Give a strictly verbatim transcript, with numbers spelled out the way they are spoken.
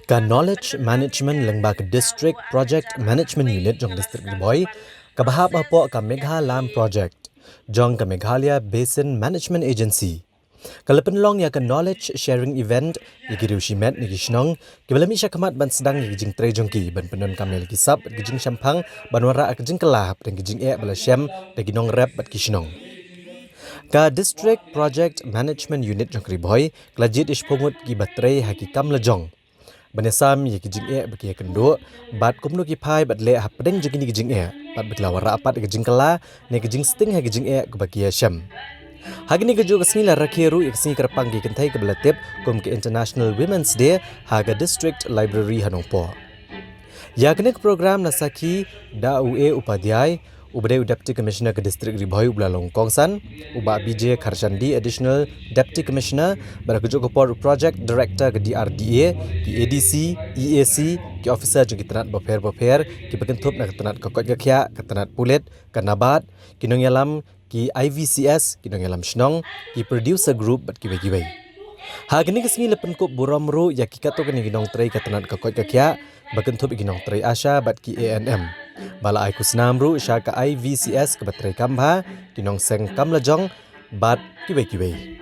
Ka Knowledge Management lyngba ka District Project Management Unit jong District Ri Bhoi kaba hap hapoh ka Meghalam Project jong ka Meghalaya Basin Management Agency ka la pynlong ïa ka Knowledge Sharing Event ïa ki riew shimet na ki shnong kiba la mih shakhmat ban sdang ïa ki jingtrei jong ki ban pyndonkam ïa la ki sap bad ki jingshemphang ban wanrah ka jingkylla hapdeng ki jingeh ba la shem da ki nongrep bad ki shnong. Ka District Project Management Unit jong ka Ri Bhoi ka la jied ïa shiphew ngut kiba trei ha ki kam la jong ban ïasam ïa ki jingeh ba ki ïakynduh bad kumno ki phai bad leh hapdeng jong kine ki jingeh bad ba ki la wanrah pat ïa ka jingkylla ne ka jingsting ha ki jingeh kaba ki ïashem. Ha kane kajuh ka sngi la rakhe ruh ïa ka sngi kyrpang ki kynthei kaba la tip kum ka International Women's Day ha ka District Library ha Nongpoh. Ïa kane ka program la sakhi da u A Upadhyay, uba dei u Deputy Commissioner ka District Ri Bhoi uba la long kongsan, u Bah B J Kharchandi, Additional Deputy Commissioner, bad ha kajuh ka por u Project Director ka D R D A, ki A D C, E A C, ki officer jong ki tnat bapher bapher kiba kynthup na ka tnat ka koit ka khiah, ka tnat pulit, ka NABARD, ki nongïalam ki I V C S, ki nongïalam shnong, ki producer group bad kiwei kiwei. Ha kane ka sngi la pynkup burom ruh ïa ki katto katne ki nongtrei ka tnat ka koit ka khiah ba kynthup ïa ki nongtrei ASHA bad ki A N M, ba la ai khusnam ruh sha ka I V C S kaba trei kam bha, ki nongseng kam la jong bad kiwei kiwei.